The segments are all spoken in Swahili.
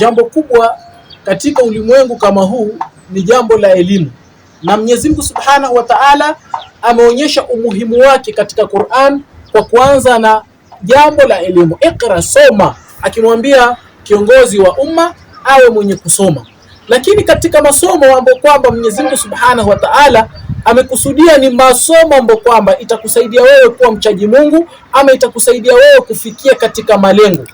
Jambo kubwa katika ulimwengu kama huu ni jambo la elimu, na Mwenyezi Mungu Subhanahu wa Ta'ala ameonyesha umuhimu wake katika Qur'an kwa kuanza na jambo la elimu. Iqra, soma, akimwambia kiongozi wa umma awe mwenye kusoma. Lakini katika masomo ambayo kwamba Mwenyezi Mungu Subhanahu wa Ta'ala amekusudia ni masomo ambayo kwamba itakusaidia wewe kuwa mchaji Mungu ama itakusaidia wewe kufikia katika malengo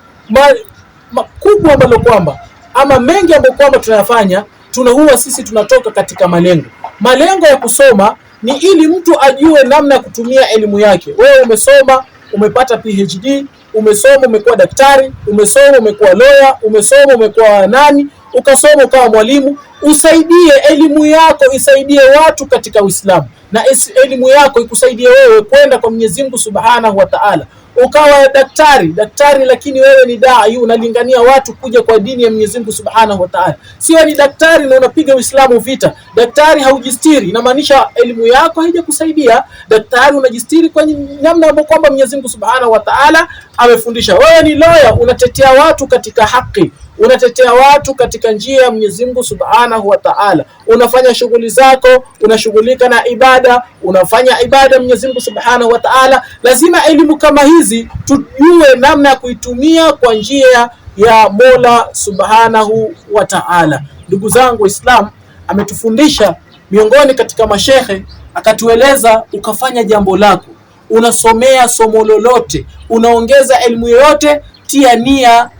makubwa ambalo kwamba ama mengi ambayo kwamba tunayafanya, tunahuwa sisi tunatoka katika malengo. Malengo ya kusoma ni ili mtu ajue namna ya kutumia elimu yake. Wewe umesoma, umepata PhD, umesoma umekuwa daktari, umesoma umekuwa lawyer, umesoma umekuwa nani, ukasoma ukawa mwalimu. Usaidie elimu yako isaidie watu katika Uislamu, na elimu yako ikusaidie wewe kwenda kwa Mwenyezi Mungu Subhanahu wa Ta'ala. Ukawa daktari daktari, lakini wewe ni dai, unalingania watu kuja kwa dini ya Mwenyezi Mungu Subhanahu wa Ta'ala. Sio ni daktari na unapiga Uislamu vita. Daktari haujistiri, inamaanisha elimu yako haijakusaidia. Daktari unajistiri kwa namna ambayo kwamba Mwenyezi Mungu Subhanahu wa Ta'ala amefundisha. Wewe ni lawyer, unatetea watu katika haki, unatetea watu katika njia ya Mwenyezi Mungu Subhanahu wa Ta'ala. Unafanya shughuli zako, unashughulika na ibada, unafanya ibada Mwenyezi Mungu Subhanahu wa Ta'ala. Lazima elimu kama hizi tujue namna ya kuitumia kwa njia ya Mola Subhanahu wa Ta'ala. Ndugu zangu Waislamu, ametufundisha miongoni katika mashehe, akatueleza ukafanya jambo lako, unasomea somo lolote, unaongeza elimu yoyote, tia nia.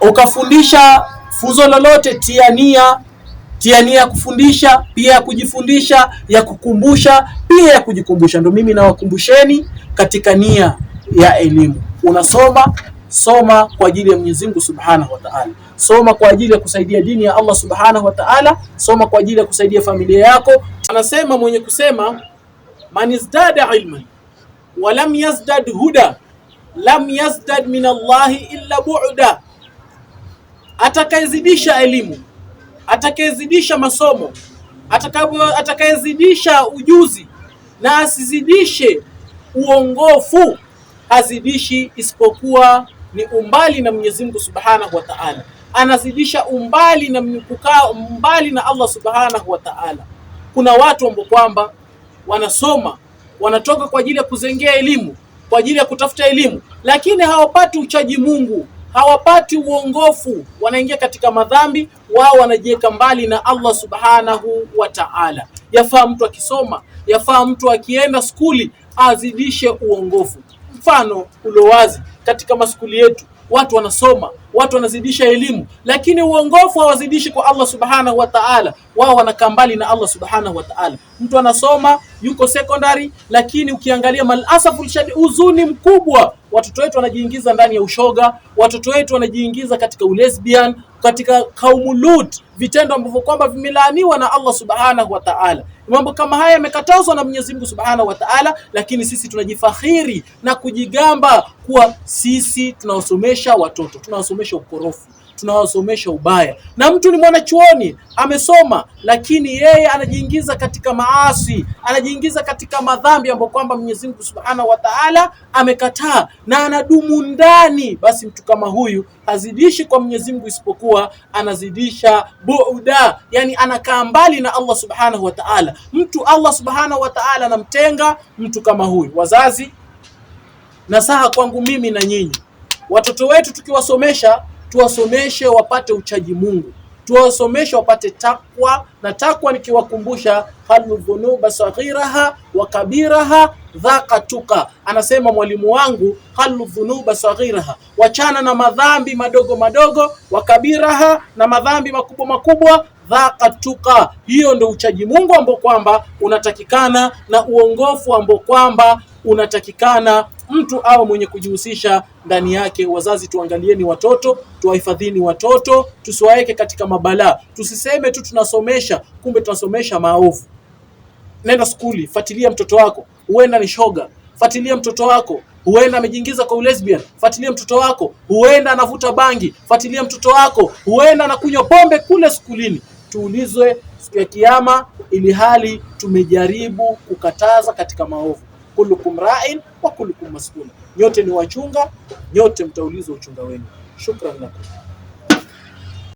Ukafundisha funzo lolote, tia nia. Tia nia ya kufundisha, pia ya kujifundisha, ya kukumbusha, pia ya kujikumbusha. Ndio mimi nawakumbusheni katika nia ya elimu. Unasoma, soma kwa ajili ya Mwenyezi Mungu Subhanahu wa Ta'ala, soma kwa ajili ya kusaidia dini ya Allah Subhanahu wa Ta'ala, soma kwa ajili ya kusaidia familia yako. Anasema mwenye kusema, man izdada ilman wa lam yazdad huda lam yazdad min Allahi illa bu'da, atakayezidisha elimu, atakayezidisha masomo, atakayezidisha ujuzi na asizidishe uongofu, hazidishi isipokuwa ni umbali na Mwenyezi Mungu Subhanahu wa Ta'ala. Anazidisha umbali na kukaa mbali na Allah Subhanahu wa Ta'ala. Kuna watu ambao kwamba wanasoma, wanatoka kwa ajili ya kuzengea elimu, kwa ajili ya kutafuta elimu, lakini hawapati uchaji Mungu, hawapati uongofu, wanaingia katika madhambi, wao wanajiweka mbali na Allah Subhanahu wa Ta'ala. Yafaa mtu akisoma, yafaa mtu akienda skuli azidishe uongofu. Mfano ulo wazi katika maskuli yetu, watu wanasoma, watu wanazidisha elimu, lakini uongofu hawazidishi kwa Allah Subhanahu wa Ta'ala. Wao wanakaa mbali na Allah Subhanahu wa Ta'ala. Mtu anasoma yuko secondary, lakini ukiangalia malasafu shadid, huzuni mkubwa, watoto wetu wanajiingiza ndani ya ushoga, watoto wetu wanajiingiza katika ulesbian, katika kaumu Lut, vitendo ambavyo kwamba vimelaaniwa na Allah Subhanahu wa Ta'ala. Mambo kama haya yamekatazwa na Mwenyezi Mungu Subhanahu wa Ta'ala, lakini sisi tunajifakhiri na kujigamba kuwa sisi tunawasomesha watoto, tunawasomesha ukorofi, tunawasomesha ubaya. Na mtu ni mwanachuoni amesoma, lakini yeye anajiingiza katika maasi, anajiingiza katika madhambi ambayo kwamba Mwenyezi Mungu Subhanahu wa Ta'ala amekataa na anadumu ndani. Basi mtu kama huyu hazidishi kwa Mwenyezi Mungu isipokuwa anazidisha buuda, yani anakaa mbali na Allah Subhanahu wa Ta'ala. Mtu Allah Subhanahu wa Ta'ala anamtenga mtu kama huyu. Wazazi, nasaha kwangu mimi na nyinyi, watoto wetu tukiwasomesha, tuwasomeshe wapate uchaji Mungu, tuwasomeshe wapate takwa. Na takwa nikiwakumbusha, halu dhunuba saghiraha wa kabiraha dhaqa tuka, anasema mwalimu wangu, halu dhunuba saghiraha, wachana na madhambi madogo madogo, wa kabiraha, na madhambi makubwa makubwa, dhaqa tuka. Hiyo ndio uchaji Mungu ambao kwamba unatakikana na uongofu ambao kwamba unatakikana mtu awe mwenye kujihusisha ndani yake. Wazazi, tuangalieni watoto, tuwahifadhini watoto, tusiwaweke katika mabalaa. Tusiseme tu tunasomesha, kumbe tunasomesha maovu. Nenda skuli, fuatilia mtoto wako, huenda ni shoga. Fuatilia mtoto wako, huenda amejiingiza kwa lesbian. Fuatilia mtoto wako, huenda anavuta bangi. Fuatilia mtoto wako, huenda anakunywa pombe kule skulini. Tuulizwe siku ya Kiyama, ili hali tumejaribu kukataza katika maovu. Kullukum ra'in wa kullukum mas'ul, nyote ni wachunga, nyote mtaulizwa uchunga wenu. Shukran lakum.